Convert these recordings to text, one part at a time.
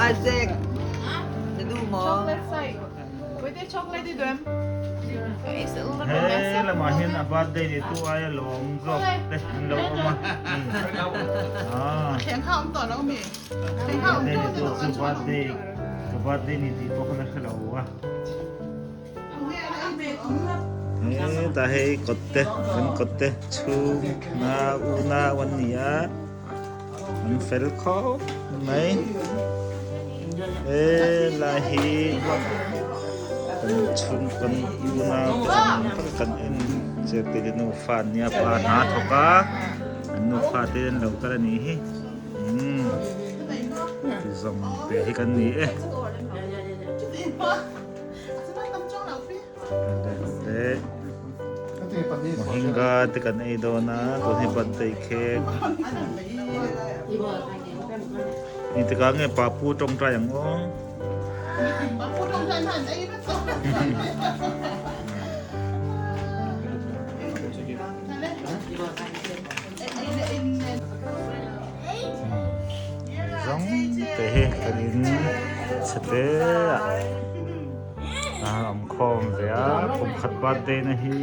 Isaac, na duh maw? He lamah hian a birthday ni tu aia lawm zawk te an lo awm a. Birthday ni tu chu birthday ka birthday ni tih pawh kha la hre lo a. Hetah hei kawt te kan kawt te chhung na unau an ni a an fel khawp mai helai hi kan chhung kan unau te ang tak kan en zirtir te nufa an nia pa hna thawk a an nufa te an lo kal a nih hi umm ti zawng te hi kan ni e. Mohinga te kan ei dawn a tun hi birthday cake ni tikah nge papu tawngtai ang aw. Zawng te hi kan in chhe te ah a awm khawm ve a kum khat birthday na hi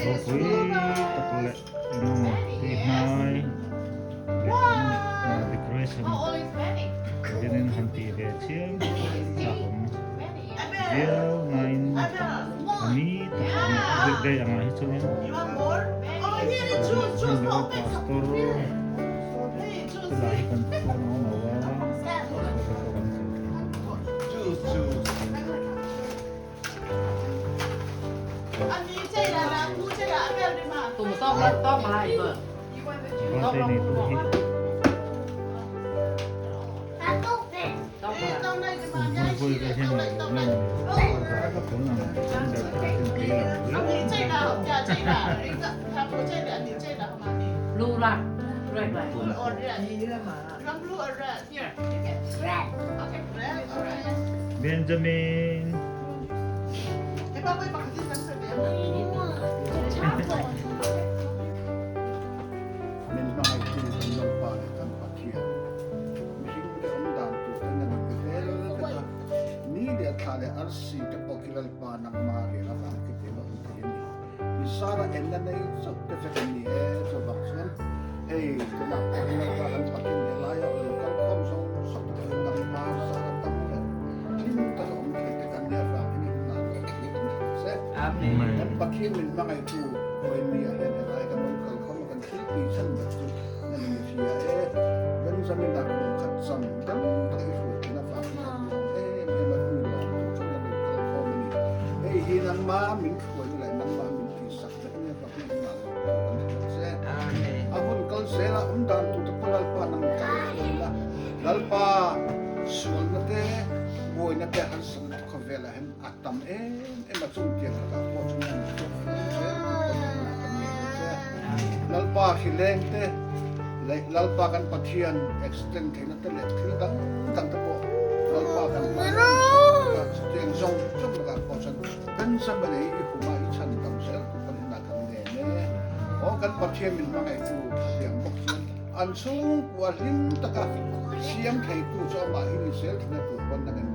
ropui tak leh engemaw tui hnai leh decoration hianin han tih ve chiam a awm viau nain a ni tak ang birthday angah hi chuanin pastor chulai hi kan phu no no a te pawh kan ko thei birthday nei tu hi. Benjamin. Min hmangaihtu kan Lalpa leh kan Pathian, mihringte awm dan tur te nan in pe vel vek a, ni leh thla leh arsi te pawh khi Lalpa nangmah rel avang khi tel a awm thei a ni. Mi sara enna nei chauh te vek an ni e, chuvang chuan hei tunah pawh hi Lalpa kan Pathian leh laia lo kal khawm zawng zawng te pawh hi nangmah sara tam leh hlim taka awm thei te kan nia vangin i hunah lo thlir kan hrilh che. Kan Pathian min hmangaihtu Kawimi-ah hian helai kan lo kal khawm a, kan thil tui chhan ber chu nan in hria e. Benjamin-a kum khat cham dam taka i hruai thin avangin kan lawm em em a, hnu lawm tur chuan kan lo kal khawm a ni. Hei hi nangmah min hruaina leh nangmah min tihsak vek nia vangin inah lo tur kan hrilh che. A hun kal zela awm dan tur te pawh Lalpa nang kal hruai la, Lalpa sualna te, buaina te, harsatna te khawvelah hian a tam em em a, chung tiang lakah pawh chuan an chhuak fur zel tur pawh kan la kan ngei ang che. Lalpa hrileng te leh Lalpa kan Pathian accident theihna te leh thil dang dang te pawh Lalpa kan hmai a an chhuak vek a, chutiang zawng zawng lakah pawh chuan Benjamin hi i huma i chhan dam zel tur kan inah kan nen e. Aw kan Pathian min hmangaihtu siam bawk chuan an chhungkua hlim taka siam theitu chu amah hi ni zel thina tur pawn kan en.